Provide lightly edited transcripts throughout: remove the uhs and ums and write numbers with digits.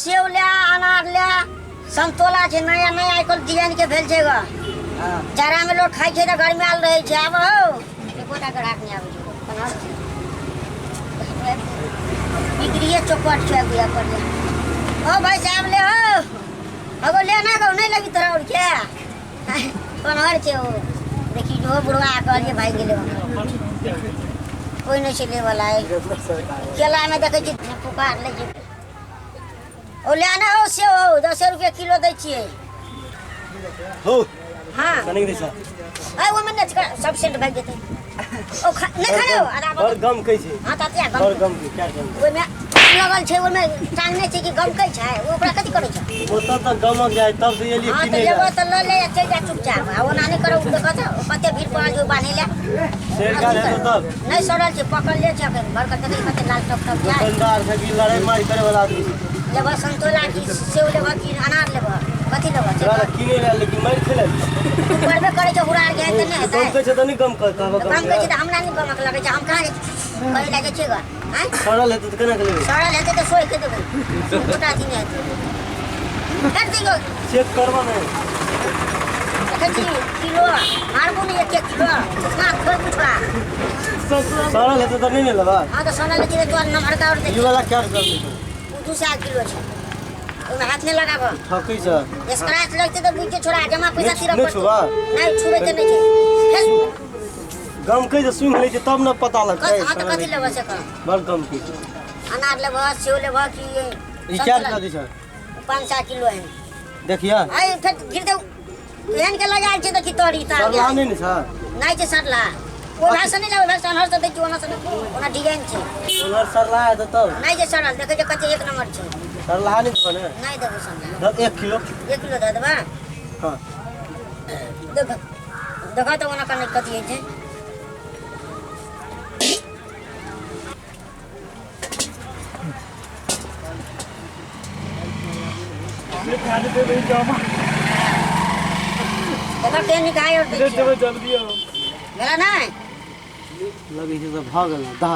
सेब ले अनार ले समतोला छै नया नया आइ काल्हि डिजाइन के भेल छै ग जाड़ा में लोग खाइ छै तऽ गर्मी आयल रहै छै आब हौ एकोटा ग्राहक नहि आबै छै कन्हर छै बिक्रिये चौपट छै अगुआ पर ले ओ भाई साहब ले हो अगो ले ना गो नहीं लगी तोरा और क्या कन्हर छै ओ देखी जो बुढ़वा कहलिए भागि गेलै कोई नहीं छै ले वाला केला में देखै छी पुकार लै छै ओ ले ना हो से हो 10 रुपया किलो दै छियै हो हाँ कनिक दै छ ए ओमे नहि छै, सब सेंट भागि जेतै ओ खा नहि खाना हो आधा बड़ गम कहै छै हाँ तऽ अतिया बड़ गम गम के क्या गम ओहिमे लगल छै ओहिमे टांगने छै कि गमकै छै ओ ओकरा कथी करै छै ओतऽ तऽ गमक जाइ तब तऽ एलियै हाँ तऽ किनै लेबो लए तऽ लऽ ले आ चलि जा चुपचाप आ ओना नहि करब देखऽ तऽ कते भीड़ पड़ल छै ओ बान्है लए शेर काल हेतौ तब नहि सड़ल छै पकड़ले छै अखन भर कऽ देखै कते लाल टप टप जाइ दुकानदार छै कि लड़ाइ मारि करे वाला आदमी छै लेबऽ संतोला की सेब लेबऽ की अनार लेबऽ कथी लेबऽ से तोरा किनै लए लेकिन मारि खेलै तू करबे करै छै हुरार के तऽ नहि हेतै गम कहै छै तऽ नहि गम कहबऽ गम गम कहै छै तऽ हमरा नहि गमक लगै छै हम कहाँ जाइ करै लए जाइ छियै ग आँय सड़ल हेतै तऽ केना के लेबै सड़ल हेतै तऽ सोहि के देबै गोटा अथी नहि हेतै काटि दियौ चेक करबऽ नहि देखै छी किलो मारबो नहि एक एक किलो इतना थोड़ पुछवा सड़ल हेतै तऽ नहि ने लेबै हाँ तऽ सड़ल हेतै तऽ तोहर नमहरका आओर ई देखी वाला क्या रुपया दै छै ओ 200 किलो छै ओहिमे हाथ नहि लगाबऽ ठकै छै स्क्रैच लगतै तऽ बुझि छोड़ा जमा पैसा नहि तीरऽ नहि पड़तौ छुबा नहि छुबै के नहि छै फेर गमकै जे सुनि लै छै तब ने पता लगतै हाँ तऽ कथी लेबऽ से कह बड़ गमकै छै अनार लेबऽ सेब लेबऽ कि ई क्या रुपया दै छै 500 किलो है देखिए आइ फेर गिर दे एहन के लगा छै देखी तोरी तार सरला नहि ने छै नहि छै सरला ओ भाषा नहि लेबै भाषा अनहर से दै छियै ओना से नहि ओना डिजाइन छै उधर सरला हेतै तब नहि छै सरल देखै छै कते एक नंबर छै सरला नहि देबऽ ने नहि देबै सरला दऽ एक किलो 1 किलो दऽ देबै हाँ देख देखा तऽ ओना कने कथी होइ छै देखा केहन निकाय और दै छियै भेला नहि लगै छै तऽ भऽ गेल दह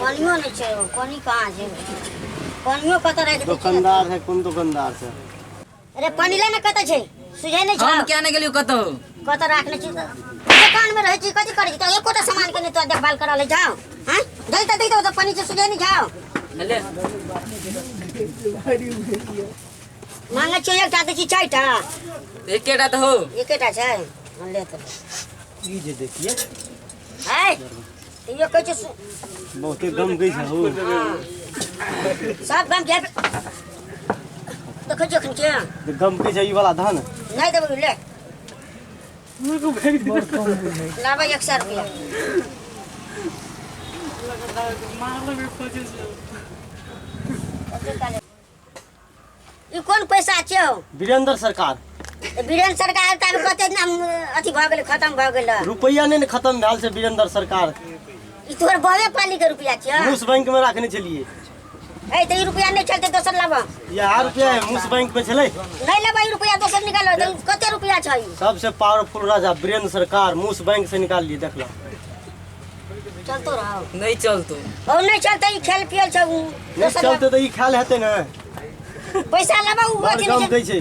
पानियो नहि छै पानि कहाँ छै पानियो कतऽ राखि दै छै दोकानदार है कोन दोकानदार छै अरे पानि ले ने कतऽ छै सुझै नहि छै हम किया नहि गेलियौ कतौ कतऽ राखने छी दोकान में रहै छी कथी करै छी तऽ एकोटा सामान के नहि तोरा देखभाल करऽ ले जाओ हैं जल्दी तऽ दै दो तऽ पानि छै सुझै नहि जाओ ले मांगे छियै एकटा दै छी चारिटा एकेटा तऽ हो एकेटा छै हँ, ले तऽ ई जे देखिए है तैयो कहै छै बहुते गम गई छै हो हँ। सब गम के देखै छियै एखन के गम के छै ई वाला धान नहि देबै ले लाबै 100 रुपया ई कोन पैसा छै हौ वीरेंद्र सरकार वीरेंद्र सरकार तऽ आब कते नाम अथी भऽ गेलै खतम भऽ गेलै रुपैआ नहि ने खतम भेल छै वीरेंद्र सरकार ई तोहर बवे पाली के रुपया छै मूस बैंक में राखने छलियै ए तऽ ई रुपया नहि चलतै दोसर लाबऽ इएह रुपया है मूस बैंक में छलै नहि लेबै ई रुपया दोसर निकालो तऽ ई कते रुपया छै ई? सबसे पावरफुल राजा वीरेंद्र सरकार मूस बैंक से निकाल लिए देखला चलतो रहो नहीं चलतो ओ नहीं चलते ई खेल पियल छै उ नहीं दोसर चलते तऽ ई खायल हेतै ने पैसा लाबऽ उ बड़ अथी कम नहि कहै छै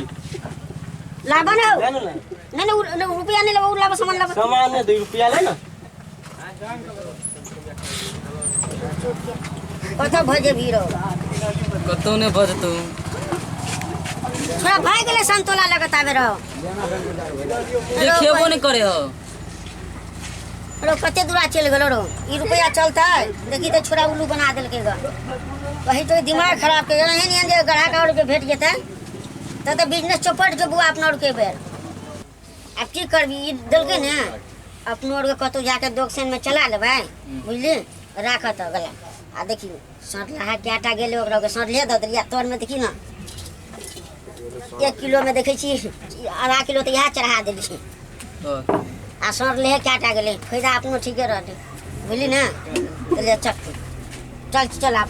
लाबऽ ने ले ने ले। नहीं नहीं उ- नहीं, रुपया नहीं लेबो उ लाबऽ सामान लाबऽ सामान नहि दे रुपया ले ने कतऽ भजे भीड़ हो कतौ नहि बजतौ थोड़ा भाग गेलै संतोला लगत आबे रहो देखेबो नहि करे हो रो कते दूरा चलि गेलो रो ई रुपया चलतै देखी तऽ छोरा उल्लू बना देलकै ग कही तो दिमाग खराब के एहन एहन जे ग्राहक और के भेट जेतै तऽ तऽ बिजनेस चौपट जो बुआ अपना और के बेर आब की करबी ई देलकै ने अपनो और के कतौ जाके दोकसन में चला लेबै बुझली राखत अगला आ देखी सटलाहा कएटा गेलै ओकरा ओकरा सटले दऽ देलियै आ तोरमे देखी ने 1 किलो में देखै छी आधा किलो तऽ इएह चढ़ा देलियै आ सड़ले कएटा गेलै फायदा अपनो ठीके रहतै बुझली ने तऽ ले चल चल चल आब।